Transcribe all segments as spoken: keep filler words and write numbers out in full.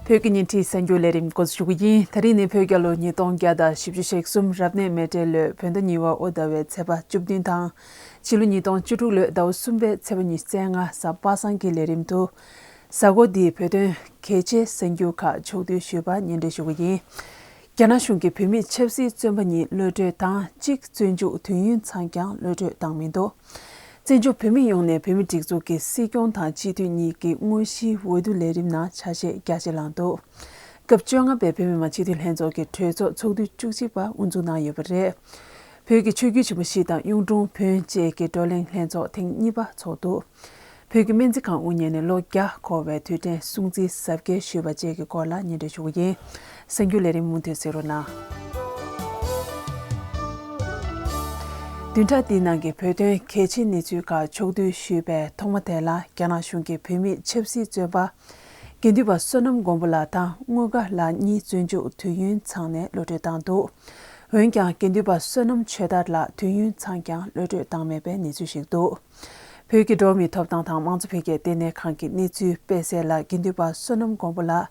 བོད་ཀྱི་ཉིན་ཁྲིད་གསར་འགྱུར་ལས་རིམ་འགོ་འཛུགས་ཞུ་གི་ཡིན། ད་རིང་ནི་བོད་རྒྱལ་ལོ་ཉིས་སྟོང་བརྒྱ་དང་བཞི་བཅུ་ཞེ་གསུམ་རབ་གནས་མེ་སྤྲེལ་ལོའི་བོད་ཟླ་གཉིས་པ་དབོ་ཟླ་བའི་ཚེས་པ་བཅུ་བདུན་དང་། ཕྱི་ལོ་ཉིས་སྟོང་བཅུ་དྲུག་ལོའི་ཟླ་བ་གསུམ་པའི་ཚེས་པ་ཉི་ཤུ་རྩ་ལྔ་གཟའ་པ་སངས་ཀྱི་ལས་རིམ་དུ། གཟའ་འཁོར་འདིའི་བོད་དོན་གལ་ཆེའི་གསར་འགྱུར་ཁག་ཕྱོགས་བསྡུས་ཞུས་པ་སྙན་སྒྲོན་ཞུ་གི་ཡིན། རྒྱ་ནག་གཞུང་གིས་བོད་མིའི་ཆབ་སྲིད་བཙོན་པ་གཉིས་གློད་གྲོལ་དང་གཅིག་བཙོན་འཇུག་དུས་ཡུན་ཚང་ཀྱང་གློད་གྲོལ་བཏང་མི་འདུག་བཙན་བྱོལ་བོད་མི་ཡོངས་ནས་བོད་མིའི་སྒྲིག་འཛུགས་ཀྱི་སྲིད་སྐྱོང་དང་སྤྱི་འཐུས་གཉིས་ཀྱི་དངོས་གཞིའི་འོས་བསྡུ་ལས་རིམ་ནང་ཆ་ཤས་རྒྱ་ཆེ་ལངས་འདུག་སྐབས་བཅོ་ལྔ་པའི་བོད་མི་མང་སྤྱི་འཐུས་ལྷན་ཚོགས་ཀྱི་གྲོས་ཚོགས་ཚོགས་དུས་བཅུ་གཅིག་པ་དབུ་འཛུགས་གནང་ཡོད་པ་རེད། བོད་ཀྱི་ཆོས་བརྒྱུད་ཆེན་པོ་བཞི་དང་གཡུང་དྲུང་བོན་བཅས་ཀྱི་བགྲོ་གླེང་ལྷན་ཚོགས་ཐེངས་གཉིས་པ་འཚོགས་འདུག་བོད་ཀྱི་སྨན་རྩིས་ཁང་དབུ་བརྙེས་ནས་ལོ་བརྒྱ་འཁོར་བའི་དུས་དྲན་སྲུང་བརྩི་གཟབ་རྒྱས་ཞུས་པ་བཅས་ཀྱི་སྐོར་ལ་སྙན་སྒྲོན་ཞུ་གི་ཡིན། གསར་འགྱུར་ལས་རིམ་མུ་མཐུད་གཟིགས་རོགས་གནང་། བདུན་ཕྲག་འདིའི་ནང་གི་བོད་དོན་གལ་ཆེའི་གནས་ཚུལ་ཁག་ཕྱོགས་བསྡུས་ཞུས་པའི་ཐོག་མ་དེ་ལ། རྒྱ་ནག་གཞུང་གིས་བོད་མིའི་ཆབ་སྲིད་བཙོན་པ་དགེ་འདུན་པ་བསོད་ནམས་མགོན་པོ་ལགས་དང་དངུལ་དགའ་ལགས་གཉིས་བཙོན་འཇུག་དུས་ཡུན་ཚང་ནས་གློད་གྲོལ་བཏང་འདུག་འོན་ཀྱང་། དགེ་འདུན་པ་བསོད་ནམས་ཆོས་དར་ལགས་དུས་ཡུན་ཚང་ཀྱང་གློད་གྲོལ་བཏང་མེད་པའི་གནས་ཚུལ་ཞིག་འདུག་བོད་ཀྱི་འགྲོ་བ་མིའི་ཐོབ་ཐང་དང་མང་གཙོ་འཕེལ་རྒྱས་ལྟེ་གནས་ཁང་གི་གནས་ཚུལ་སྤེལ་གསལ་ལ། དགེ་འདུན་པ་བསོད་ནམས་མགོན་པོ་ལགས་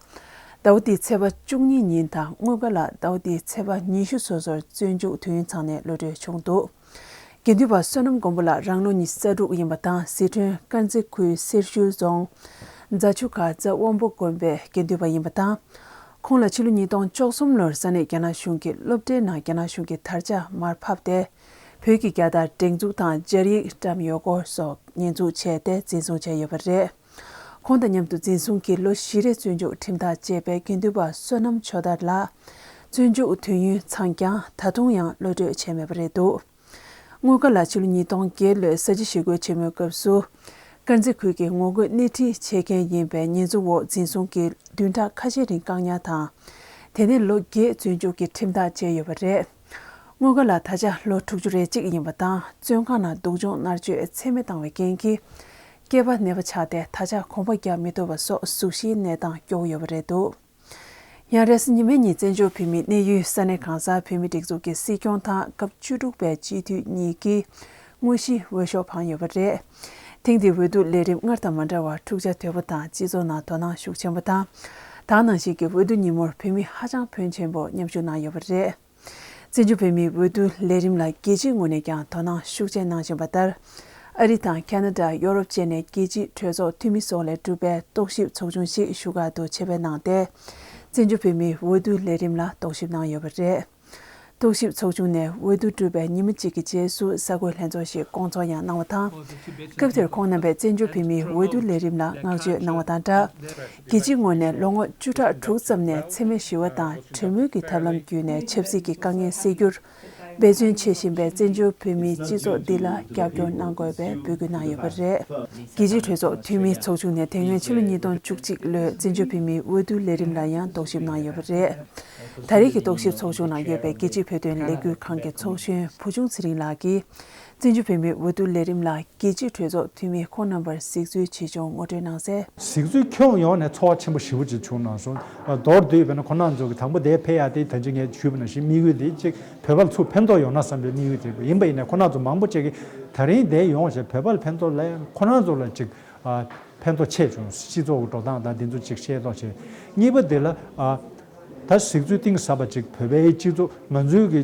ཟླ་བ་འདིའི་ཚེས་པ་བཅུ་གཉིས་ཉིན་དང་། དངུལ་དགའ་ལགས་ཟླ་བ་འདིའི་ཚེས་པ་ཉི་ཤུ་སོ་སོར་བཙོན་འཇུག་དུས་ཡུན་ཚང་ནས་གློད་གྲོལ་བྱུང་འདུག་དགེ་འདུན་པ་བསོད་ནམས་མགོན་པོ་ལགས་རང་ལོ་ཉི་ཤུ་རྩ་དྲུག་ཡིན་པ་དང་། ཟི་ཁྲོན་དཀར་མཛེས་ཁུལ་སེར་ཤུལ་རྫོང་རྫ་ཆུ་ཁ་རྩ་དབོན་པོ་དགོན་པའི་དགེ་འདུན་པ་ཡིན་པ་དང་། ཁོང་ལ་ཕྱི་ལོ་ཉིས་སྟོང་བཅུ་གསུམ་ལོར་ས་གནས་རྒྱ་ནག་གཞུང་གི་སློབ་གྲྭའི་ནང་རྒྱ་ནག་གཞུང་གི་དར་ཆ་མར་ཕབ་སྟེ། བོད་ཀྱི་རྒྱལ་དར་སྒྲེང་འཛུགས་དང་སྦྱར་ཡིག་བཀྲམ་ཡོད་སྐོར་སོགས་ཉེས་འཛུགས་བྱས་ཏེ་འཛིན་བཟུང་བྱས་ཡོད་པ་རེད། ཁོང་དང་མཉམ་དུ་འཛིན་བཟུང་གིས་ལོ་བཞི་རེ་བཙོན་འཇུག་ཁྲིམས་ཐག་བཅད་པའི་དགེ་འདུན་པ་བསོད་ནམས་ཆོས་དར་ལགས་བཙོན་འཇུག་དུས་ཡུན་ཚང་ཀྱང་ད་དུང་ཡང་གློད་གྲོལ་བྱས་མེད་པ་རེད་འདུག་དངུལ་དགའ་ལགས་ཕྱི་ལོ་ཉིས་སྟོང་བརྒྱད་ལོའི་ས་བྱི་ཞི་རྒོལ་ཆེན་མོའི་སྐབས་སུ། དཀར་མཛེས་ཁུལ་གྱི་ངོ་རྒོལ་སྣེ་ཁྲིད་བྱེད་མཁན་ཡིན་པའི་ཉེས་འཛུགས་འོག་འཛིན་བཟུང་གིས་བདུན་ཕྲག་ཁ་ཤས་རིང་བཀག་ཉར་དང་། དེ་ནས་ལོ་བརྒྱད་བཙོན་འཇུག་གི་ཁྲིམས་ཐག་བཅད་ཡོད་པ་རེད། དངུལ་དགའ་ལགས་ད་ཆ་ལོ་དྲུག་ཅུ་རེ་གཅིག་ཡིན་པ་དང་། བཙོན་ཁང་ནང་སྡུག་སྦྱོང་མནར་གཅོད་ཚད་མེད་བཏང་བའི་རྐྱེན་གྱིས། སྐེད་པ་ནད་པ་ཆགས་ཏེ་ད་ཆ་གོམ་པ་རྒྱག་མི་ཐུབ་པ་སོགས་གཟུགས་གཞིའི་གནས་སྟངས་སྐྱོ་བོ་ཡོད་པ་རེད་འདུག་ཡང་རེས་གཟའ་ཉི་མའི་ཉིན་བཙན་བྱོལ་བོད་མིའི་གནས་ཡུལ་ས་གནས་གང་སར་བོད་མིའི་སྒྲིག་འཛུགས་ཀྱི་སྲིད་སྐྱོང་དང་སྐབས་བཅུ་དྲུག་པའི་སྤྱི་འཐུས་གཉིས་ཀྱིས་དངོས་གཞིའི་འོས་ཤོག་འཕངས་ཡོད་པ་རེད། ཐེངས་འདིའི་འོས་བསྡུ་ལས་རིམ་སྔར་དང་མ་འདྲ་བར་འཁྲུག་ཆ་དོད་པོ་དང་སྤྱི་ཚོགས་ནང་དོ་སྣང་ཤུགས་ཆེན་པོ་དང་། ད་ག་ནང་བཞིན་གྱི་འོས་བསྡུ་ཉིན་མོར་བོད་མི་ཧ་ཅང་ཕོན་ཆེན་པོ་མཉམ་ཞུགས་གནང་ཡོད་པ་རེད། བཙན་བྱོལ་བོད་མིའི་འོས་བསྡུ་ལས་རིམ་ལ་རྒྱལ་སྤྱིའི་ངོས་ནས་ཀྱང་དོ་སྣང་ཤུགས་ཆེ་གནང་བཞིན་པ་ལྟར། ཨ་རི་དང་ཁ་ན་ཌ། ཡོ་རོབ་བཅས་ནས་རྒྱལ་སྤྱིའི་གྲོས་ཚོགས་འཐུས་མི་སོགས་ལས་གྲུབ་པའི་རྟོག་ཞིབ་ཚོགས་ཆུང་ཞིག་བཞུགས་སྒར་དུ་ཆེད་ཕེབས་གནང་སྟེ། བཙན་བྱོལ་བོད་མིའི་འོས་བསྡུ་ལས་རིམ་ལ་རྟོག་ཞིབ་གནང་ཡོད་པ་རེད། རྟོག་ཞིབ་ཚོགས་ཆུང་ནས་འོས་བསྡུ་གྲུབ་པའི་ཉིན་མ་གཅིག་གི་རྗེས་སུ་གསར་འགོད་ལྷན་ཚོགས་ཤིག་སྐོང་ཚོགས་ཡང་གནང་བ་དང་། སྐབས་དེར་ཁོང་རྣམ་པས་བཙན་བྱོལ་བོད་མིའི་འོས་བསྡུ་ལས་རིམ་ལ་བསྔགས་བརྗོད་གནང་བ་དང་སྦྲགས། རྒྱལ་སྤྱིའི་ངོས་ནས་ལོ་ངོ་བཅུ་ཕྲག་དྲུག་ཙམ་ནས་འཚེ་མེད་ཞི་བ་དང་གྲོས་མོལ་གྱི་ཐབས་ལམ་བརྒྱུད་ནས་ཆབ་སྲིད་ཀྱི་དཀའ་ངལ་སེལ་རྒྱུར་འབད་བརྩོན་བྱེད་བཞིན་པའི་བཙན་བྱོལ་བོད་མིའི་སྤྱི་ཚོགས་འདི་ལ་རྒྱབ་སྐྱོར་གནང་དགོས་པའི་འབོད་སྐུལ་གནང་ཡོད་པ་རེད། རྒྱལ་སྤྱིའི་གྲོས་ཚོགས་འཐུས་མིའི་ཚོགས་ཆུང་ནས་དེ་སྔོན་ཕྱི་ལོ་ཉིས་སྟོང་བཅུ་གཅིག་ལོའི་བཙན་བྱོལ་བོད་མིའི་འོས་བསྡུ་ལས་རིམ་ལ་ཡང་རྟོག་ཞིབ་གནང་ཡོད་པ་རེད། ད་རེས་ཀྱི་རྟོག་ཞིབ་ཚོགས་ཆུང་ནང་ཡོད་པའི་རྒྱལ་སྤྱིའི་བོད་དོན་ལས་འགུལ་ཁང་གི་ཚོགས་གཞོན་བུ་ཆུང་ཚེ་རིང་ལགས་ཀྱིས། བཙན་བྱོལ་བོད་མིའི་འོས་བསྡུ་ལས་རིམ་ལ་རྒྱལ་སྤྱིའི་གྲོས་ཚོགས་འཐུས་མི་ཁོང་རྣམ་པར་གཟིགས་ཚུལ་ཇི་བྱུང་ངོ་སྤྲོད་གནང་གསལ། གཟིགས་ཚུལ་ཁྱོན་ཡོངས་ནས་ཚོར་བ་ཆེན་པོ་ཞེ་པོ་ཅིག་བྱུང་གནང་སོང་། མདོར་བསྡུས་པ་ན་ཁོ་རང་ཚོ་གི་དང་པོ་དེ་ཕེབས་ཡག་དེ་ད་ཅི་ངས་ཞུས་པ་ནང་བཞིན་དམིགས་ཡུལ་དེ་གཅིག་བོད་པ་ལ་ཚུར་ཕན་ཐོགས་ཡོང་ན་བསམ་པའི་དམིགས་ཡུལ་དེ་ཡིན་པ་ཡིན་ནའི་ཁོ་རང་ཚོ་མང་པོ་ཅིག་གིས་ད་རིང་འདིར་ཡོང་བྱས་བོད་པ་ལ་ཕན་ཐོགས་ལ་ཁོ་རང་ཚོ་ལ་ཅིག་ཕན་ཐོགས་ཆེ་བྱུང་། སྤྱི་ཚོགས་ཀྱི་འགྲོ་སྟངས་དང་དེ་ཚོ་ཅིག་ཤེས་རྟོགས་བྱས། གཉིས་པ་དེ་ལ་ད་གཟིགས་ཚུལ་གཏིང་ཟབ་པ་ཅིག་བོད་པའི་སྤྱི་ཚོགས་ང་ཚོའི་གི་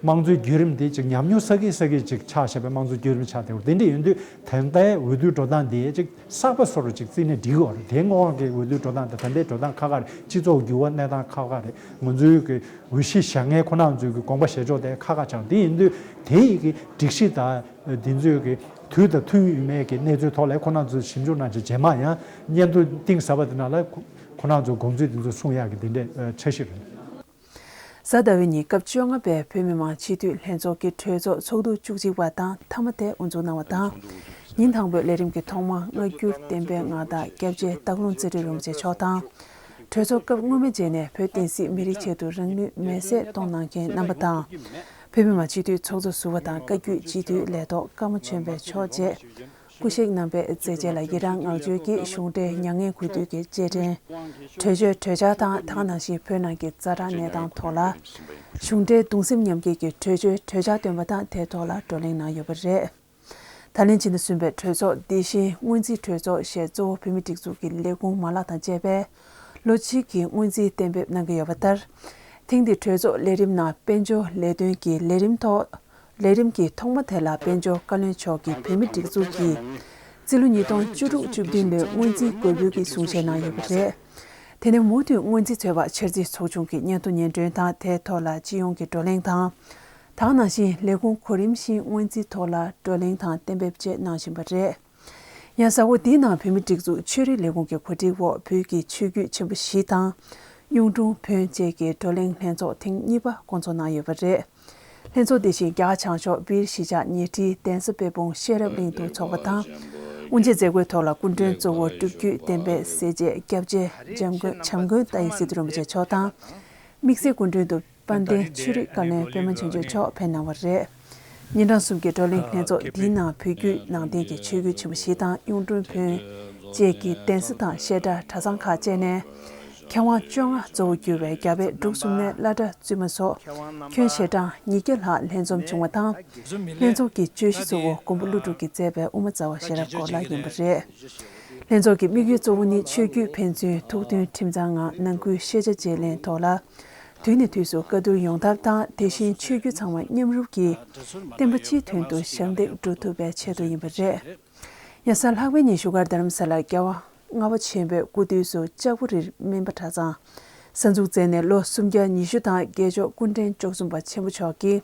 དམངས་གཙོའི་བརྒྱུད་རིམ་དེ་ཅིག་ཉམས་མྱོང་བསགས་ཀྱིན་བསགས་ཀྱིན་ཅིག་ཆགས་བཞག་པའི་དམངས་གཙོའི་བརྒྱུད་རིམ་ཆགས་བསྡད་ཡོད། དེ་འདྲ་ཡིན་དུས་ད་ལྟའི་འོས་བསྡུའི་འགྲོ་སྟངས་དེ་ཅིག་གསར་པ་བཟོ་འདྲ་ཅིག་བརྩིས་ནས་འགྲིག་གི་ཡོད་རེད། དེ་སྔོན་གྱི་འོས་བསྡུའི་འགྲོ་སྟངས་དང་ད་ལྟའི་འགྲོ་སྟངས་ཁ་ཁ་རེད། སྤྱི་ཚོགས་འགྱུར་བ་གནས་སྟངས་ཁ་ཁ་རེད། ང་ཚོའི་གི་འོས་གཞི་བཞག་མཁན་ཁོ་རང་ཚོའི་གི་དགོངས་པ་བཞེས་ཕྱོགས་དེ་ཁ་ཁ་ཆགས། དེ་ཡིན་དུས་དེ་ཡི་གི་སྒྲིག་གཞི་དང་དེ་ཚོའི་གི་དུས་དང་མཐུན་ཡོད་མེད་ཀྱི་གནས་ཚུལ་ཐོག་ལ་ཁོ་རང་ཚོས་ཞིབ་འཇུག་གནང་བྱས་རྗེས་མ་ཡང་སྙན་ཐོ་གཏིང་ཟབ་པ་དེ་ནང་ལ་ཁོ་རང་ཚོའི་དགོངས་ཚུལ་དེ་ཚོ་གསུང་ཡག་གི་དེ་འདྲའི་འཆར་གཞི་རེད། གཟའ་ཟླ་བའི་ཉིན་སྐབས་བཅོ་ལྔ་པའི་བོད་མི་མང་སྤྱི་འཐུས་ལྷན་ཚོགས་ཀྱི་གྲོས་ཚོགས་ཚོགས་དུས་བཅུ་གཅིག་པ་དང་མཐའ་མ་དེ་དབུ་འཛུགས་གནང་བ་དང་། ཉིན་དང་པོའི་ལས་རིམ་གྱི་ཐོག་མར་སྔ་འགྱུར་བསྟན་པའི་མངའ་བདག་སྐྱབས་རྗེ་སྟག་ལུང་རྩེ་སྤྲུལ་རིན་པོ་ཆེ་མཆོག་དང་། གྲོས་ཚོགས་སྐབས་སྔོན་མའི་རྗེས་ནས་བོད་བསྟན་སྲིད་མི་རིགས་ཆེད་དུ་རང་ལུས་མེར་སྲེག་གཏོང་གནང་མཁན་རྣམ་པ་དང་། བོད་མི་མང་སྤྱི་འཐུས་ཚོགས་གཙོ་ཟུར་པ་དང་བཀའ་བརྒྱུད་སྤྱི་འཐུས་ལས་ཐོག་ཀརྨ་ཆོས་འཕེལ་མཆོག་བཅས་སྐུ་གཤེགས་རྣམ་པའི་མཛད་རྗེས་ལ་ཡི་རང་བསྔགས་བརྗོད་ཀྱིས་གཞུང་འབྲེལ་མྱ་ངན་གུས་འདུད་ཀྱི་རྗེས་དྲན། གྲོས་ཆོད་གྲོས་འཆར་དང་ད་ག་ནང་བཞིན་བོད་ནང་གི་ཛ་དྲག་གནས་སྟངས་ཐོག་ལ། གཞུང་འབྲེལ་གདུང་སེམས་མཉམ་སྐྱེད་ཀྱི་གྲོས་ཆོད་གྲོས་འཆར་བཏོན་པ་དང་དེའི་ཐོག་ལ་བགྲོ་གླེང་གནང་ཡོད་པ་རེད། ད་ལན་ཕྱི་ཟླ་གསུམ་པའི་གྲོས་ཚོགས་འདི་བཞིན་སྔོན་རྩིས་གྲོས་ཚོགས་ཞེས་གཙོ་བོ་བོད་མིའི་སྒྲིག་འཛུགས་ཀྱི་ལས་ཁུངས་མ་ལག་དང་བཅས་པའི་ ལོ་གཅིག་གི་སྔོན་རྩིས་གཏན་འབེབས་གནང་གི་ཡོད་པ་ལྟར། ཐེངས་འདིའི་གྲོས་ཚོགས་ལས་རིམ་ནང་དཔལ་འབྱོར་ལས་དོན་གྱི་ལས་རིམ་ཐོག་ལས་རིམ་གྱི་ཐོག་མ་དེ་ལ་དཔལ་འབྱོར་བཀའ་བློན་མཆོག་གིས་བོད་མིའི་སྒྲིག་འཛུགས་ཀྱི་རྩིས་ལོ་ཉིས་སྟོང་བཅུ་དྲུག་བཅུ་བདུན་ལོའི་སྔོན་རྩིས་འགོད་འབུལ་གྱི་གསུང་བཤད་གནང་ཡོད་པ་རེད། དེ་ནས་མུ་མཐུད་སྔོན་རྩིས་ཚོད་དཔག་འཆར་རྩིས་ཚོགས་ཆུང་གི་སྙན་ཐོ་སྙན་སྒྲོན་དང་དེའི་ཐོག་ལ་སྤྱི་ཡོངས་ཀྱི་བགྲོ་གླེང་དང་། ད་ག་ནང་བཞིན་ལས་ཁུངས་གོ་རིམ་བཞིན་སྔོན་རྩིས་ཐོག་ལ་བགྲོ་གླེང་དང་གཏན་འབེབས་བཅས་གནང་བཞིན་པ་རེད། ཡང་གཟའ་འཁོར་འདིའི་ནང་བོད་མིའི་སྒྲིག་འཛུགས་ཆོས་རིག་ལས་ཁུངས་ཀྱི་གོ་སྒྲིག་འོག་བོད་ཀྱི་ཆོས་བརྒྱུད་ཆེན་པོ་བཞི་དང་། གཡུང་དྲུང་བོན་བཅས་ཀྱི་བགྲོ་གླེང་ལྷན་ཚོགས་ཐེངས་གཉིས་པ་བསྐོང་ཚོགས་གནང་ཡོད་པ་རེད། ལྷན་ཚོགས་འདི་བཞིན་རྒྱ་གར་བྱང་ཕྱོགས་སྦིར་གཞིས་ཆགས་ཉེ་ཁྲིའི་གདན་ས་དཔལ་སྤུངས་ཤེས་རབ་གླིང་དུ་འཚོགས་པ་དང་། དབུ་འབྱེད་མཛད་སྒོའི་ཐོག་ལ་སྐུ་མགྲོན་གཙོ་བོ་སྒྲུབ་བརྒྱུད་བསྟན་པའི་སྲས་བཅས་སྐྱབས་རྗེ་འཇམ་མགོན་བྱམས་མགོན་ཏཱ་ཡེ་སི་ཏུ་རིན་པོ་ཆེ་མཆོག་དང་། དམིགས་བསལ་སྐུ་མགྲོན་དུ་དཔལ་ལྡན་ཆོས་རིག་བཀའ་བློན་པད་མ་ཆོས་འབྱོར་མཆོག་ཕེབས་གནང་བ་རེད། ཉིན་གྲངས་གསུམ་གྱི་བགྲོ་གླེང་ལྷན་ཚོགས་འདིའི་ནང་བོད་བརྒྱུད་ནང་བསྟན་གྱི་ཆོས་བརྒྱུད་ཆེན་པོ་བཞི་དང་གཡུང་དྲུང་བོན་བཅས་ཀྱི་གདན་ས་དང་བཤད་གྲྭ་གྲྭ་ཚང་ཁག་བཅས་ནས་མཁས་དབང་བཅོ་ལྔ་གཙོ་བོ་གྱུར་བའི་རྒྱ་བལ་འབྲུག་གསུམ་ནས་བླ་གྲྭ་བཙུན་མ་སོགས་ཁྱོན་ཞལ་གྲངས་ཉིས་བརྒྱ་ལྷག་ལྷན་འཛོམས་བྱུང་བ་དང་། ལྷན་ཚོགས་ཀྱི་བརྗོད་གཞི་གཙོ་བོ་མགོན་པོ་ཀླུ་སྒྲུབ་ཀྱིས་མཛད་པའི་དབུ་མ་རྩ་བ་ཤེས་རབ་སྐོར་ལ་ཡིན་པ་རེད། ལྷན་ཚོགས་ཀྱི་དམིགས་ཡུལ་གཙོ་བོ་ནི་ཆོས་བརྒྱུད་ཕན་ཚུན་ཐུགས་མཐུན་ཁྲིམས་གཙང་ངང་ནང་ཁུལ་ཤེས་བྱ་བརྗེ་ལེན་ཐོག་ལ། དུས་ནས་དུས་སུ་བཀའ་བསྡུར་ཡོང་ཐབས་དང་། དེ་བཞིན་ཆོས་བརྒྱུད་ཚང་མ་མཉམ་རུབ་ཀྱིས་བསྟན་པ་སྤྱིའི་དོན་དུ་ཞབས་འདེགས་སྒྲུབ་ཐུབ་པའི་ཆེད་དུ་ཡིན་པ་རེད། ཡ་ས་ལྷག་པའི་ཉིན་བཞུགས་སྒར་རྡ་རམ་ས་ལར་རྒྱལ་བ་ལྔ་པ་ཆེན་པོའི་སྐུ་དུས་སུ་ལྕགས་པོ་རིར་སྨན་པ་གྲྭ་ཚང་གསར་འཛུགས་མཛད་ནས་ལོ་སུམ་བརྒྱ་ཉི་ཤུ་དང་རྒྱལ་མཆོག་སྐུ་ཕྲེང་བཅུ་གསུམ་པ་ཆེན་པོ་མཆོག་གིས་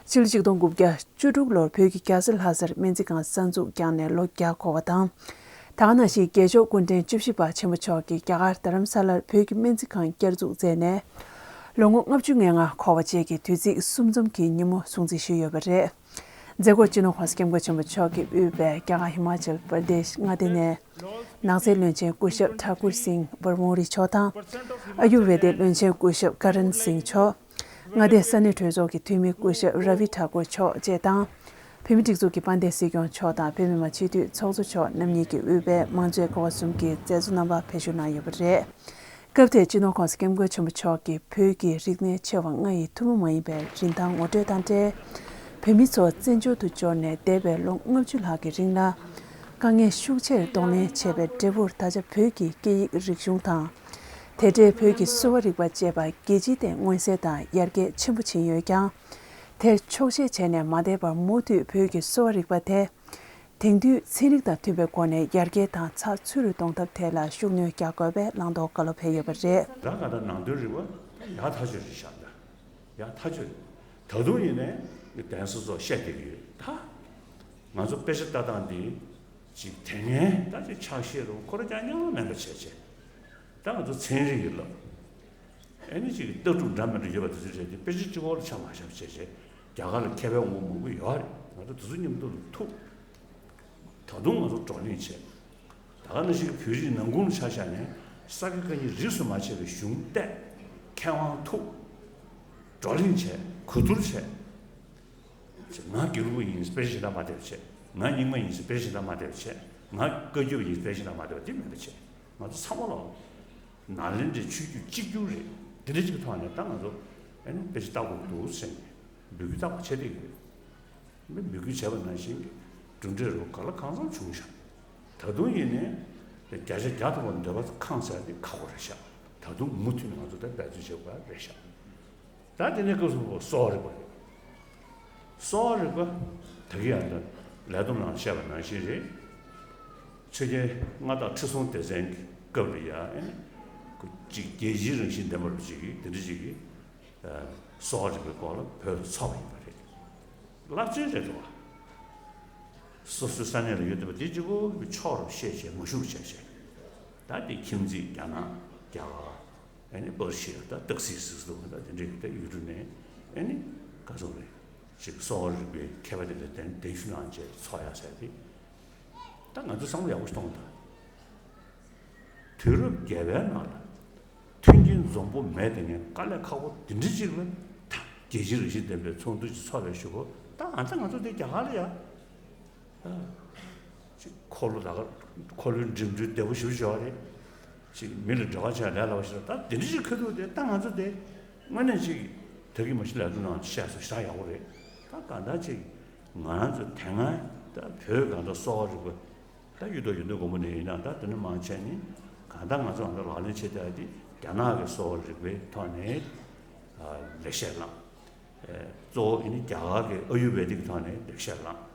ཕྱི་ལོ་ཆིག་སྟོང་དགུ་བརྒྱ་བཅུ་དྲུག་ལོར་བོད་ཀྱི་རྒྱལ་ས་ལྷ་སར་སྨན་རྩིས་ཁང་གསར་འཛུགས་བསྐྱངས་ནས་ལོ་བརྒྱ་འཁོར་བ་དང་། ད་ག་ནང་བཞིན་རྒྱལ་མཆོག་སྐུ་ཕྲེང་བཅུ་བཞི་པ་ཆེན་པོ་མཆོག་གིས་རྒྱ་གར་རྡ་རམ་ས་ལར་བོད་ཀྱི་སྨན་རྩིས་ཁང་བསྐྱར་འཛུགས་མཛད་ནས་ལོ་ངོ་ལྔ་བཅུ་ང་ལྔ་འཁོར་བ་བཅས་ཀྱི་དུས་ཚིགས་གསུམ་འཛོམས་ཀྱི་ཉིན་མོ་སྲུང་བརྩི་ཞུས་ཡོད་པ་རེད། མཛད་སྒོར་སྤྱི་ནོར་༸གོང་ས་༸སྐྱབས་མགོན་ཆེན་པོ་མཆོག་གིས་དབུས་པའི་རྒྱ་གར་ཧི་མ་ཅལ་པར་དེཤ་མངའ་སྡེ་ནས་ནགས་ཚལ་བློན་ཆེན་སྐུ་ཞབས་ཐ་ཀུར་སིང་བར་མོ་རི་མཆོག་དང་། ཨ་ཡུར་ཝེ་དའི་བློན་ཆེན་སྐུ་ཞབས་ཀ་རན་སིང་མཆོག་མངའ་སྡེའི་ས་གནས་གྲོས་ཚོགས་ཀྱི་འཐུས་མི་སྐུ་ཞབས་ར་བི་ཐ་ཀུར་མཆོག་བཅས་དང་། བོད་མིའི་སྒྲིག་འཛུགས་ཀྱི་དཔལ་ལྡན་སྲིད་སྐྱོང་མཆོག་དང་བོད་མི་མང་སྤྱི་འཐུས་ཚོགས་གཙོ་མཆོག་རྣམ་གཉིས་ཀྱིས་དབུས་པའི་མང་གཙོའི་ཀ་བ་གསུམ་གྱི་མཛད་གཙོ་རྣམ་པ་ཕེབས་བཞུགས་གནང་ཡོད་པ་རེད། སྐབས་དེར་སྤྱི་ནོར་༸གོང་ས་༸སྐྱབས་མགོན་ཆེན་པོ་མཆོག་གིས་བོད་ཀྱི་རིག་གནས་ཆེ་བ་ལྔ་ཡི་ཐུན་མོང་མ་ཡིན་པའི་རིན་ཐང་ངོ་སྤྲོད་དང་འབྲེལ། བོད་མི་ཚོ་བཙན་བྱོལ་དུ་འབྱོར་ནས་འདས་པའི་ལོ་ལྔ་བཅུ་ལྷག་གི་རིང་ལ་དཀའ་ངལ་ཤུགས་ཆེར་གདོང་ལེན་བྱས་པའི་འབྲས་བུར་ད་ཆ་བོད་ཀྱི་སྐད་ཡིག་རིག་གཞུང་དང་། དེ་འབྲེལ་བོད་ཀྱི་གསོ་བ་རིག་པ་བཅས་པ་རྒྱལ་སྤྱིའི་སྟེང་མངོན་གསལ་དང་ཡར་རྒྱས་ཆེན་པོ་ཕྱིན་ཡོད་ཀྱང་། དེར་ཆོག་ཤེས་བྱས་ནས་མ་བསྡད་པར་མུ་མཐུད་བོད་ཀྱི་གསོ་བ་རིག་པ་དེ། དེང་དུས་ཚན་རིག་དང་མཐུན་པའི་སྒོ་ནས་ཡར་རྒྱས་དང་ཚགས་ཚུད་རུ་གཏོང་ཐབས་ཐད་ལ་ཤུགས་སྣོན་རྒྱག་དགོས་པའི་བླང་དོར་བཀའ་སློབ་ཕེབས་ཡོད་པ་རེད། ད་ག་ད་ནང་དོན་རིག་པ་ཡག་ཐག་ཆོད་རེད་ཤག་ད་ཡག་ཐག་ཆོད་རེད། ད་དུང་ཡིན་ནའི་གདན་ས་ཚོ་བཤད་བསྡད་ཀྱི་ཡོད། ད་ང་ཚོ་དཔེ་ཆ་ལྟ་སྟངས་འདི་ཅིག་དེ་སྔའི་ད་ཅིག་ཕྱག་བཞེས་རུ་ཁོ་ར་རྐྱང་རྐྱང་མེད་པ་བྱས་བྱས་ད་ང་ཚོ་ཚན་རིག་གི་ལབ། ཨ་ནི་ཅིག་ལྟ་གྲུབ་འདྲ་མི་འདྲ་ཡོད་པ་དེ་ཚོ་རེད་དེ་དཔེ་ཆ་གཅིག་པོ་ལ་ཆ་མ་བཞག་བྱས་བྱས་རྒྱ་གར་ལ་མཁས་པའི་དབང་པོ་མང་པོ་ཡོད་རེད། ང་ཚོ་དེ་ཚོ་མཉམ་དུ་ལ་ཐུག་ད་དུང་ང་ཚོ་བགྲོ་གླེང་བྱས། ད་ག་ནང་བཞིན་བོད་རིགས་ནང་ཁུལ་ལ་ཆ་བཞག་ནས་ས་དགེ་བཀའ་རྙིང་རིས་སུ་མ་ཆད་པའི་གཞུང་བལྟས། མཁས་དབང་ཐུག་བགྲོ་གླེང་བྱས། གོ་བསྡུར་བྱས། ང་དགེ་ལུགས་པ་ཡིན་ཟེར་དཔེ་ཆ་ཞིག་ལ་མ་བལྟས་པ་བྱས། ང་རྙིང་མ་ཡིན་ཟེར་དཔེ་ཆ་ཞིག་ལ་མ་བལྟས་པ་བྱས། ང་བཀའ་བརྒྱུད་པ་ཡིན་ཟེར་དཔེ་ཆ་ཞིག་ལ་མ་བལྟས་པ་དེ་མེད་པ་བྱས། ང་ཚོ་ཚང་མ་ལ་ནཱ་ལེནྡྲའི་ཆོས་བརྒྱུད་གཅིག་གྱུར་རེད། དེ་འདྲ་ཅིག་གི་ཐོག་ནས་ད་ང་ཚོ་ཨ་ནི་དཔེ་ཆ་ལྟ་དགོས་ཀྱི་འདུག་ཟེར་ནས་འབོད་སྐུལ་རྟག་པར་བྱས་བསྡད་ཀྱི་ཡོད། མི་འབོད་སྐུལ་བྱས་པ་ནང་བཞིན་གྱི་གྲུབ་འབྲས་རུ་ག་ལ་གང་འཚམ་བྱུང་ཤག་ད་དུང་ཡིན་ནའི་བརྒྱ་ཆ་བརྒྱ་ཐམ་པ་འདོད་པ་ཁེངས་ཚར་དེ་ཁག་པོ་རེད་ཤག་ད་དུང་མུ་མཐུད་ནས་ང་ཚོ་ད་འབད་བརྩོན་བྱེད་དགོས་རེད་ཤག་ད་དེ་ནས་སྐབས་སུ་བབ་པའི་གསོ་བ་རིག་པ་རེད། གསོ་བ་རིག་པ་ད་གིན་ཡང་ད་ལས་བསྡོམས་ནང་བཤད་པ་ནང་བཞིན་རེད། ཆོས་རྒྱལ་མངའ་བདག་ཁྲི་སྲོང་ལྡེ་བཙན་གྱི་སྐབས་ལ་ཡང་ཨེ་ནི་ཅིག་རྒྱལ་སྤྱིའི་རང་བཞིན་ལྡན་པ་རུ་ཅིག་གིས་དེ་འདྲ་ཅིག་གིས་གསོ་བ་རིག་པའི་སྐོར་ལ་བོད་ལ་འཚོགས་པ་ཡིན་པ་རེད། རླབས་ཆེན་རེད་འདུག་བ། སོ་སོའི་ས་གནས་ལ་ཡོད་བསྡད་པ་དེ་གཅིག་པོ་གི་ཕྱོགས་རུ་བཤད་བྱས་ངོ་ཤུགས་བྱས་བྱས། ད་དེ་ཁྱིམ་མཚེས་རྒྱ་ནག་རྒྱ་གར། ཨ་ནི་པར་ཤི་ཡ་ད་སྟག་གཟིག་ཟིག་འདུག་ད་དེ་འདྲའི་ད་ཡུལ་གྲུ་ནས་ཨ་ནི་ག་ཚོད་རེད་ཅིག་གསོ་བ་རིག་པའི་མཁས་པ་དེ་འདྲ་གདན་གདན་ཞུ་གནང་བྱས་ཚོགས་ཡ་ཟེར་ཏེ། ད་ང་ཚོ་བསམ་བློ་ཡག་པོ་ཞིག་གཏོང་དང་། དུས་རབས་བརྒྱད་པའི་ནང་ལ་མཐུན་རྐྱེན་འཛོམས་པོ་མེད་དེ་ངས་དཀའ་ལས་ཁག་པོ་དེ་འདྲ་ཅིག་ལ་ད་རྒྱལ་སྤྱིའི་རང་བཞིན་ལྡན་པའི་ཚོགས་འདུ་ཅིག་ཚོགས་པའི་གཞུག་གུ་ད་ང་ཚོ་ང་ཚོ་དེ་རྒྱ་གར་ལ་ཡ། ཅིག་འཁོར་ལོ་ད་ག་འཁོར་ལོའི་འགྲིམ་འགྲུལ་བདེ་པོ་ཞེ་པོ་ཅིག་ཡོད་རེད། ཅིག་མི་ལ་འབྲེལ་བ་བྱས་ལས་སླ་བ་ཞིག་རེད། ད་དེ་འདྲ་ཞིག་ཁ་ཐུག་དེ་ད་ང་ཚོ་དེ་དངོས་གནས་ཅིག་ད་གིན་མ་གཞི་ལས་དོན་ནང་བཤད་སོང་ཞེ་དྲག་ཡག་པོ་རེད། ད་གང་ལྟར་ཅིག་ང་རང་ཚོ་དེ་སྔ་ད་བོད་གང་ལྟར་གསོ་བ་རིག་པ་ད་གཡུ་ཐོག་ཡོན་ཏན་སྒོར་མོ་ནས་ཡིན་ན་ད་དེ་འདྲ་མང་ཆེ་ནི་ གང་ལྟར་ང་ཚོ་ཨ་ནི་ལག་ལེན་བྱེད་བསྡད་དེ་རྒྱ་ནག་གི་གསོ་བ་རིག་པའི་ཐོག་ནས་ལེགས་བཤད་བླངས། གཙོ་བོ་ཨ་ནི་རྒྱ་གར་གྱི་ཨ་ཡུར་བེ་དིག་ཐོག་ནས་ལེགས་བཤད་བླངས།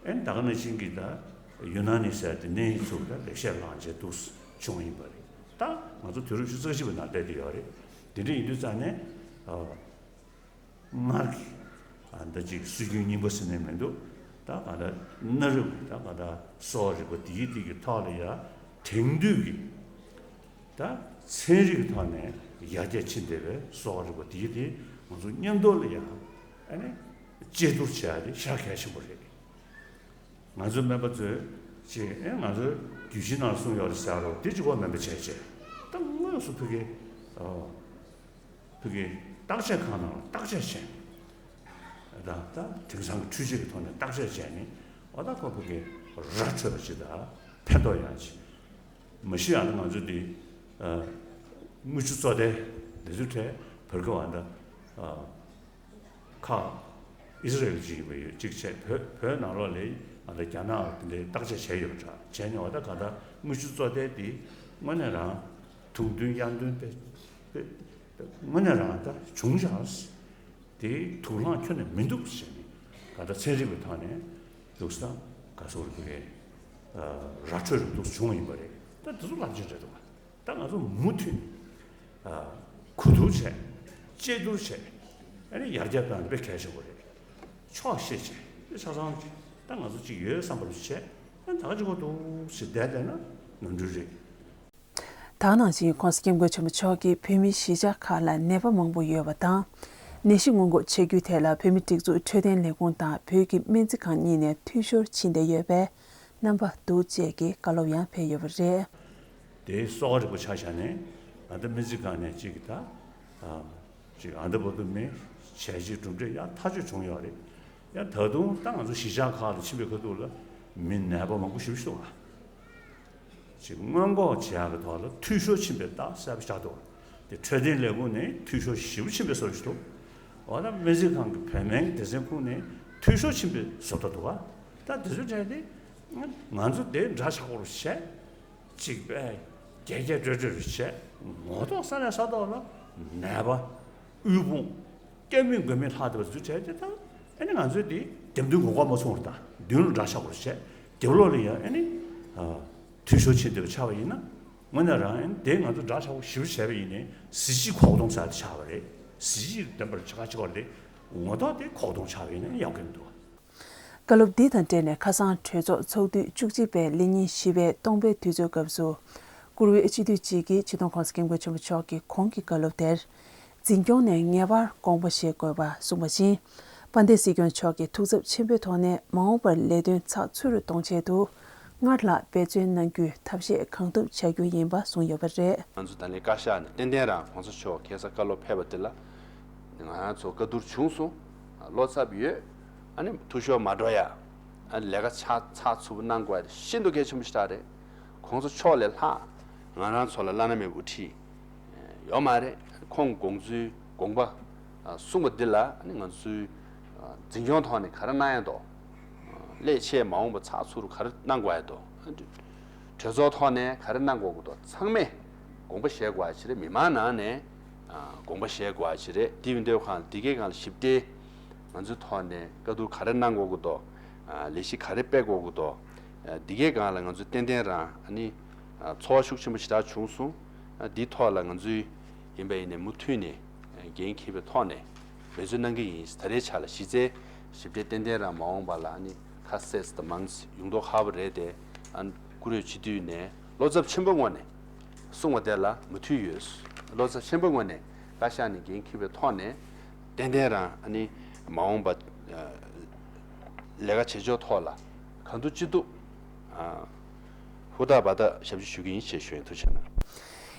ཨེ་ད་ག་ནང་བཞིན་གྱི་ད་ཡུ་ན་ནི་ཟེར་དེ་ནས་ཚུར་ད་ལེགས་བཤད་བླངས་བྱས་འདུག་བྱུང་ཡིན་པ་རེད། ད་ང་ཚོ་དུས་རབས་བཅུ་གཅིག་པའི་ནང་བསྡད་དེ་ཡོད་རེད། དེ་འདྲ་ཡིན་དུས་ཙང་ནས་སྔར་གྱི་ད་ཅིག་སྲོལ་རྒྱུན་རྙིང་པ་ཟེར་ནས་མི་འདུག་ད་ག་ད་གནའ་རབས་ཀྱི་ད་ག་ད་གསོ་བ་རིག་པ་དེའི་དེ་གི་ཐོག་ལ་ཡ་དེང་དུས་ཀྱི་ད་ཚན་རིག་གི་ཐོག་ནས་ཡར་རྒྱས་ཕྱིན་བསྡད་པའི་གསོ་བ་རིག་པ་དེའི་དེ་ང་ཚོ་མཉམ་དུ་ལ་ཡ་ཨ་ནི་དཔྱད་བསྡུར་བྱེད་ཡ་དེ་ཞེ་དྲག་གལ་ཆེན་པོ་རེད། ང་ཚོའི་སྨན་པ་ཚོས་ཅིག་ཨེ་ང་ཚོའི་རྒྱུད་བཞི་ནང་གསུངས་ཡོད་རེད་ཟེར་རོ་དེ་གཅིག་པོ་མིན་པ་བྱས་བྱས་ད་དངོས་སུ་ཕ་གི་ཨ་ཕ་གི་བརྟག་དཔྱད་ཁང་ནང་ལ་བརྟག་དཔྱད་བྱས་ནས་ད་ད་དེང་སང་གི་འཕྲུལ་ཆས་ཀྱི་ཐོག་ནས་བརྟག་དཔྱད་བྱས་ནས་འོ་ད་ཁོ་ཕ་གི་ར་འཕྲོད་པ་ཅིག་དང་ཕན་ཐོགས་ཡོང་ཅིག་མ་གཞི་ཡང་ད་ང་ཚོ་འདི་ཨ་དངུལ་ཆུ་བཙོ་ཐལ་འདི་ཚོའི་གྲས་བར་སྐབས་ཨ་ད་ཨ། ཁག་ཨི་སི་རེལ་གཅིག་ཡིན་པ་ཡོད་གཅིག་བྱས་བོད་བོད་ནང་ལོགས་ལ་ང་ཚོ་རྒྱ་ནག་དེ་འདྲའི་བརྟག་དཔྱད་བྱས་ཡོད་པ་འདྲ་བྱས་ནས་འོ་ད་ག་ད་དངུལ་ཆུ་བཙོ་ཐལ་དེ་དངོས་གནས་རང་དུག་འདོན་གཡར་འདོན་དཔེ་དཔེ་དངོས་གནས་རང་ད་བྱུང་བཞག་དེ་དུག་རླངས་ཁྱོན་ནས་མི་འདུག་ཟེར་ནས་ག་ད་ཚན་རིག་པའི་ཐོག་ནས་འདུག་ས་ག་སོགས་རིག་པའི་ར་འཕྲོད་རིག་འདུག་བྱུང་བ་ཡིན་པ་རེད། ད་དེ་ཚོ་རླབས་ཆེན་རེད་འདུག་ག་ད་ང་ཚོ་མུ་མཐུད་ནས་གོ་བསྡུར་བྱས། དཔྱད་བསྡུར་བྱས། ཨ་ནི་ཡར་རྒྱས་གཏོང་དཔེ་གལ་ཆེན་པོ་རེད། ཕྱོགས་ཤེས་བྱས་དེ་ཆ་ཚང་ད་ང་ཚོ་གཅིག་ཡོད་བསམ་པ་བྱས་ཨ་ད་ག་ཅིག་གོ་འདུག་ཞེས་བསྡད་བསྡད་ན་ནོར་འཁྲུལ་རེད། ད་ག་ནང་བཞིན་༸གོང་ས་༸སྐྱབས་མགོན་ཆེན་པོ་མཆོག་གིས་བོད་མིའི་གཞིས་ཆགས་ཁག་ལ་ནད་པ་མང་པོ་ཡོད་པ་དང་། ནད་གཞི་སྔོན་འགོག་བྱ་རྒྱུའི་ཐད་ལ་བོད་མིའི་སྒྲིག་འཛུགས་འཕྲོད་བསྟེན་ལས་ཁུངས་དང་བོད་ཀྱི་སྨན་རྩིས་ཁང་གཉིས་ནས་འཐུས་ཤོར་ཕྱིན་བསྡད་ཡོད་པས། རྣམ་པ་འདུག་ཅེས་ཀྱི་བཀའ་སློབ་ཡང་ཕེབས་ཡོད་པ་རེད། དེའི་གསོ་བ་རིག་པ་ཆ་བཞག་ནས་ཨ་ད་སྨན་རྩིས་ཁང་ནས་གཅིག་གི་ད་ཨ་གཅིག་ཨ་ད་བར་དུ་མི་བྱས་རྗེས་གྲུབ་འབྲས་ཡང་ཐག་གཅོད་བྱུང་ཡོད་རེད། ཡང་ད་དུང་ད་ང་ཚོ་གཞིས་ཆགས་ཁག་ལ་ཕྱིན་པའི་ཁ་ཐུག་ལ་མི་ནད་པ་མང་པོ་ཞེ་པོ་ཞིག་འདུག་ཨ། ཅིག་སྔོན་འགོག་བྱེད་ཡག་གི་ཐོག་ལ་འཐུས་ཤོར་ཕྱིན་པའི་རྟགས་གསལ་པོ་ཆགས་འདུག་དེ་འཕྲོད་བསྟེན་ལས་ཁུངས་ནས་འཐུས་ཤོར་ཞེ་པོ་ཕྱིན་པའི་བཟོ་ཞིག་འདུག་འོ་ན་སྨན་རྩིས་ཁང་གི་བོད་སྨན་སྡེ་ཚན་ཁུངས་ནས་འཐུས་ཤོར་ཕྱིན་པའི་བཟོ་ལྟ་འདུག་ག་ད་དེ་ཚོའི་གྲས་དེ་ང་ཚོ་དེ་འདྲ་ཆགས་པ་རུ་བྱས། གཅིག་པས་རྒྱས་རྒྱས་སྤྲོས་སྤྲོས་རུ་བྱས། ངོ་ཐོག་ས་ནས་ས་ཐོག་ལ་ནད་པ་དབུལ་ཕོངས་སྐྱ་མིན་མགོ་མིན་ལྷག་བསྡད་པ་ཚོའི་གྲས་དེ་དང་ཨ་ནི་ང་ཚོས་དེ་འདེམས་ཐོན་གོ་སྐབས་མ་བྱུང་བར་དང་མདུན་ལ་འདྲ་ཆགས་པ་རུ་བྱས། རྒྱབ་ལོགས་ལ་ཡང་ཨ་ནི་འཐུས་ཤོར་ཕྱིན་བསྡད་པ་ཆགས་པ་ཡིན་ན། དངོས་གནས་རང་ཡིན་དེ་ང་ཚོ་འདྲ་ཆགས་པོ་ཞེ་པོ་བྱས་པ་ཡིན་ནའི་གཟི་བརྗིད་གོག་སྟོང་ཚར་དེ་ཆགས་པ་རེད། གཟི་བརྗིད་ལྡན་པར་བྱ་དགའ་ཆེ་བ་རེད། ངོ་ཐོག་དེ་གོག་སྟོང་ཆགས་པ་ཡིན་ན་ཡག་གི་མི་འདུག་བཀའ་སློབ་འདི་དང་འབྲེལ་ནས་ཁ་སང་གྲོས་ཚོགས་ཚོགས་དུས་བཅུ་གཅིག་པའི་ལས་ཉིན་བཞི་པའི་སྟོང་པའི་དུས་ཚོད་སྐབས་སུ། བཀུར་འོས་སྤྱི་འཐུས་གཅིག་གིས་ཆེས་མཐོའི་༸གོང་ས་༸སྐྱབས་མགོན་ཆེན་པོ་མཆོག་གི་གོང་གི་བཀའ་སློབ་དེར། འཛིན་སྐྱོང་ནས་ངེས་པར་དགོངས་པ་བཞེས་དགོས་པ་གསུངས་པ་བཞིན། དཔལ་ལྡན་སྲིད་སྐྱོང་མཆོག་གིས་ཐུགས་འཚབ་ཆེན་པོའི་ཐོག་ནས་མ་འོངས་པར་ལས་དོན་ཚགས་ཚུད་རུ་གཏོང་ཆེད་དུ། སྔར་ལྷག་འབད་བརྩོན་གནང་རྒྱུའི་ཐབས་ཤེས་གང་ཐུབ་བྱ་རྒྱུ་ཡིན་པ་གསུངས་ཡོད་པ་རེད། ང་ཚོ་ད་ལན་བཀའ་ཤག་ནས་ཏན་ཏན་རང་༸གོང་ས་མཆོག་ཁ་སང་བཀའ་སློབ་ཕེབས་པ་འདི་ལ་ང་རང་ཚོ་བཀའ་བསྡུར་བྱུང་སོང་། བློ་འཚབ་ཡོད། ཨ་ནི་འཐུས་ཤོར་མ་འགྲོ་ཡ། ཨ་ནི་ལས་ཀ་ཚགས་ཚགས་ཚུད་པོ་གནང་དགོས་ཡ་དེ་ཤིན་ཏུ་གལ་ཆེན་པོ་ཞིག་རེད། ༸གོང་ས་མཆོག་ལས་ལྷག་ང་རང་ཚོ་ལ་བླ་ན་མེད་པའི་དབུ་ཁྲིད་ཡོད་མ་རེད། ཁོང་དགོངས་ཚུལ་དགོངས་པ་གསུངས་པ་འདི་ལ་ཨ་ནི་ང་ཚོའི་འཛིན་སྐྱོང་ཐོག་ནས་ག་རེ་གནང་ཡ་འདུག་ལས་བྱེད་མ་འོངས་པ་ཚགས་ཚུད་རུ་ག་རེ་གནང་དགོས་ཡ་འདུག་གྲོས་ཚོགས་ཐོག་ནས་ག་རེ་གནང་དགོས་ཀྱི་འདུག་ཚང་མས་དགོངས་པ་བཞེས་དགོས་ཡ་ཅིག་རེད། མི་མང་ནང་ནས་དགོངས་པ་བཞེས་དགོས་ཡ་ཅིག་རེད། དེ་ཡིན་དུས་གང་ལ་དེ་གའི་སྒང་ལ་ཞིབ་ཕྲའི་ང་ཚོའི་ཐོག་ནས་བཀའ་བསྡུར་ག་རེ་གནང་དགོས་ཀྱི་འདུག་ལས་གཞི་ག་རེ་སྤེལ་དགོས་ཀྱི་འདུག་དེ་གའི་སྒང་ལ་ང་ཚོས་ཏན་ཏན་རང་ཨ་ནི་ཚོར་བ་ཤུགས་ཆེན་པོ་ཞེ་དྲག་བྱུང་སོང་། འདིའི་ཐོག་ལ་ང་ཚོའི་ཡིན་པ་ཡིན་ནའི་མུ་མཐུད་ནས་འགན་འཁྱེར་བའི་ཐོག་ནས་འབད་བརྩོན་གནང་གི་ཡིན། ད་རེས་ཆ་ལ་གཞི་རྩའི་ཞིབ་ཕྲའི་ཏན་ཏན་རང་མ་འོངས་པ་ལ་ཨ་ནི་ཁ་གསལ་དང་མང་ཡོང་མདོག་ཁ་པོ་རེད་དེ། ཨ་ནི་བཀུར་འོས་སྤྱི་འཐུས་ནས་བློ་འཚབ་ཆེན་པོའི་ངོས་ནས་གསུངས་པ་དེ་ལ་མུ་མཐུད་ཡོད། བློ་འཚབ་ཆེན་པོའི་ངོས་ནས་བཀའ་ཤག་ནས་འགན་འཁྱེར་བའི་ཐོག་ནས་ཏན་ཏན་རང་ཨ་ནི་མ་འོངས་པ་ལས་ཀ་བྱེད་ཕྱོགས་ཐོག་ལ་གང་ཐུབ་ཅི་ཐུབ་ཧུར་ཐག་འབད་ཐག་ཞབས་ཕྱི་ཞུ་གི་ཡིན་ཞེས་ཞུ་ཡིན། ཐུགས་རྗེ་གནང་།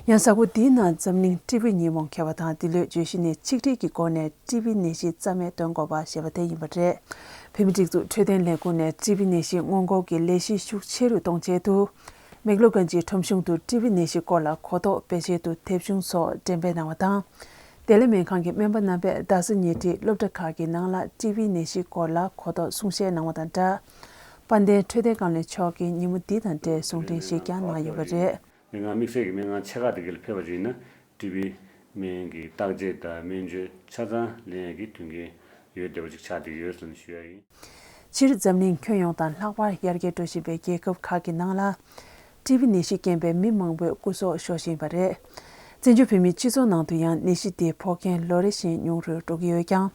ཡང་གཟའ་འཁོར་འདིའི་ནང་འཛམ་གླིང་ཊི་བི་ཉིན་མོ་འཁེལ་བ་དང་འདི་ལོའི་བརྗོད་གཞི་ནི་ཆིག་སྒྲིལ་གྱི་སྒོ་ནས་ཊི་བི་ནད་གཞི་རྩ་མེད་གཏོང་དགོས་པ་ཞེས་པ་དེ་ཡིན་པ་རེད། བོད་མིའི་སྒྲིག་འཛུགས་འཕྲོད་བསྟེན་ལས་ཁུངས་ནས་ཊི་བི་ནད་གཞི་སྔོན་འགོག་གི་ལས་གཞི་ཤུགས་ཆེ་རུ་གཏོང་ཆེད་དུ། མེག་ལོ་གྷན་ཇིའི་ཁྲོམ་གཞུང་དུ་ཊི་བི་ནད་གཞི་སྐོར་ལ་གོ་རྟོགས་སྤེལ་ཆེད་དུ་དེབ་ཆུང་སོགས་འགྲེམས་སྤེལ་གནང་བ་དང་། བདེ་ལེགས་སྨན་ཁང་གི་སྨན་པ་རྣམ་པས་རྡ་ས་ཉེ་འཁྲིས་སློབ་གྲྭ་ཁག་གི་ནང་ལ་ཊི་བི་ནད་གཞིའི་སྐོར་ལ་གོ་རྟོགས་གསུང་བཤད་གནང་བ་དང་སྦྲགས། དཔལ་ལྡན་འཕྲོད་བསྟེན་བཀའ་བློན་མཆོག་གིས་ཉིན་མོ་འདི་དང་འབྲེལ་གསུང་འཕྲིན་ཞིག་ཀྱང་གནང་ཡོད་པ་རེད། སྨན་ཁང་དམིགས་བསལ་གྱི་སྨན་ཁང་ཆེ་ཁག་དེ་ག་ལ་ཕེབས་པ་ཅིག་ཡིན་ན་ཊི་བི་སྨན་གྱི་བརྟག་དཔྱད་དང་སྨན་བཅོས་ཆ་ཚང་ལེན་ཡག་གི་མཐུན་རྐྱེན་ཡོད་བསྡད་པ་ཅིག་ཆགས་བསྡད་ཡོད་ཟེར་ནས་ཞུ་ཡ་ཡིན། སྤྱིར་འཛམ་གླིང་ཁྱོན་ཡོངས་དང་ལྷག་པར་ཡར་རྒྱས་འགྲོ་བཞིན་པའི་རྒྱལ་ཁབ་ཁག་གི་ནང་ལ། ཊི་བི་ནད་གཞི་རྐྱེན་པས་མི་མང་པོའི་སྐུ་སྲོག་ཤོར་བཞིན་པ་རེད། བཙན་བྱོལ་བོད་མིའི་སྤྱི་ཚོགས་ནང་དུ་ཡང་ནད་གཞི་དེ་ཕོག་མཁན་ལོ་རེ་བཞིན་ཉུང་རུ་འགྲོ་གི་ཡོད་ཀྱང་།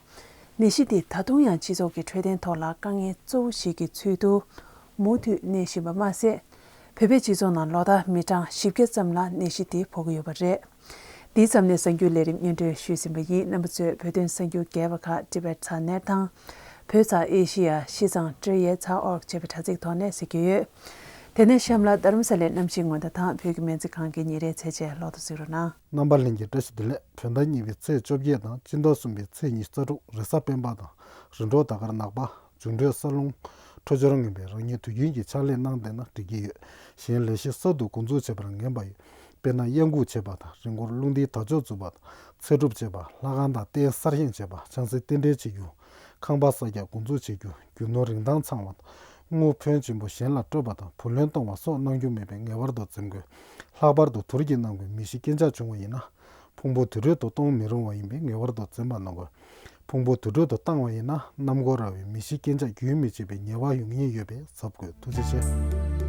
ནད་གཞི་དེ་ད་དུང་ཡང་སྤྱི་ཚོགས་ཀྱི་འཕྲོད་བསྟེན་ཐོག་ལ་དཀའ་ངལ་གཙོ་བོ་ཞིག་གི་ཚུལ་དུ་མུ་མཐུད་གནས་བཞིན་པ་མ་ཟད། བོད་པའི་སྤྱི་ཚོགས་ནང་ལོ་ལྟར་མི་གྲངས་བཞི་བརྒྱ་ཙམ་ལ་ནད་གཞི་དེ་ཕོག་གི་ཡོད་པ་རེད། འདིའི་མཚམས་ནས་གསར་འགྱུར་ལས་རིམ་སྙན་སྒྲོན་ཞུས་ཟིན་པ་ཡིན། རྣམ་པ་ཚོས་བོད་དོན་གསར་འགྱུར་རྒྱས་པ་ཁག་Tibet Channel དང་། བོད་དང་ཨེ་ཤི་ཡ་ཤིས་ཙང་ཀྲི་ཡེ་ཚ་ཨོར་ཅེས་པའི་དྲ་ཚིགས་ཐོག་ནས་གཟིགས་ཀྱི་ཡོད། དེ་ནས་གཤམ་ལ་རྡ་རམ་ས་ལའི་གནམ་གཤིས་སྔོན་བརྡ་དང་བོད་ཀྱི་སྨན་རྩིས་ཁང་གི་ཉིན་རེའི་ཚེས་བཅད་ལོག་ཏུ་གཟིགས་རོགས་གནང་། རྣམ་པ་ལྷན་རྒྱས་བཀྲ་ཤིས་བདེ་ལེགས། བོད་ཟླ་གཉིས་པའི་ཚེས་བཅོ་བརྒྱད་དང་སྤྱི་ཟླ་གསུམ་པའི་ཚེས་ཉི་ཤུ་རྩ་དྲུག་རེས་གཟའ་སྤེན་པ་དང་རིམ་གྲོ་ཟླ་སྐར་ནག་པ། འབྱུང་འཕྲོད་ས་རླུང་། འཕྲོད་སྦྱོར་ངན་པས་རང་ཉིད་དུས་རྒྱུན་གྱི་ཕྱག་ལས་གནང་བསྡད་ན་འགྲིག་གི་ཡོད། གཞན་ལས་གཞི་གསར་དུ་འགོ་འཛུགས་བྱས་པར་ངན་པ་ཡོད། དཔེར་ན་གཡང་འགུགས་བྱེད་པ་དང་རི་མགོར་རླུང་རྟའི་དར་ལྕོག་འཛུགས་པ་དང་ཚེ་སྒྲུབ་བྱེད་པ། ལྷ་ཁང་དང་རྟེན་གསར་བཞེངས་བྱེད་པ། ཆང་སའི་རྟེན་འབྲེལ་བྱེད་རྒྱུ། ཁང་པ་གསར་རྒྱག་འགོ་འཛུགས་བྱེད་རྒྱུ། རྒྱུ་ནོར་རིན་ཐང་ཚང་བ་དང་། དངུལ་ཕོན་ཆེན་པོ་གཞན་ལ་སྤྲོད་པ་དང་བུ་ལོན་གཏོང་བ་སོགས་གནང་རྒྱུ་མེད་པའི་ངེས་པར་དུ་འཛེམ་དགོས། ལྷག་པར་དུ་དུར་གྱིས་གནང་དགོས་མི་ཤི་རྐྱེན་ཆག་བྱུང་བ་ཡིན་ན། ཕུང་པོ་དུད་འགྲོ་དུ་གཏོང་མི་རུང་བ་ཡིན་པས་ངེས་པར་དུ་འཛེམ་པ་གནང་དགོས། ཕུང་པོ་དུད་འགྲོ་དུ་བཏང་བ་ཡིན་ན་གནམ་སྒོ་ར་བའི་མི་ཤི་རྐྱེན་ཆག་རྒྱུན་མི་ཆད་པའི་ཉེས་པ་ཡོང་ཉེན་ཡོད་པས་གཟབ་དགོས། ཐུགས་རྗེ་ཆེ།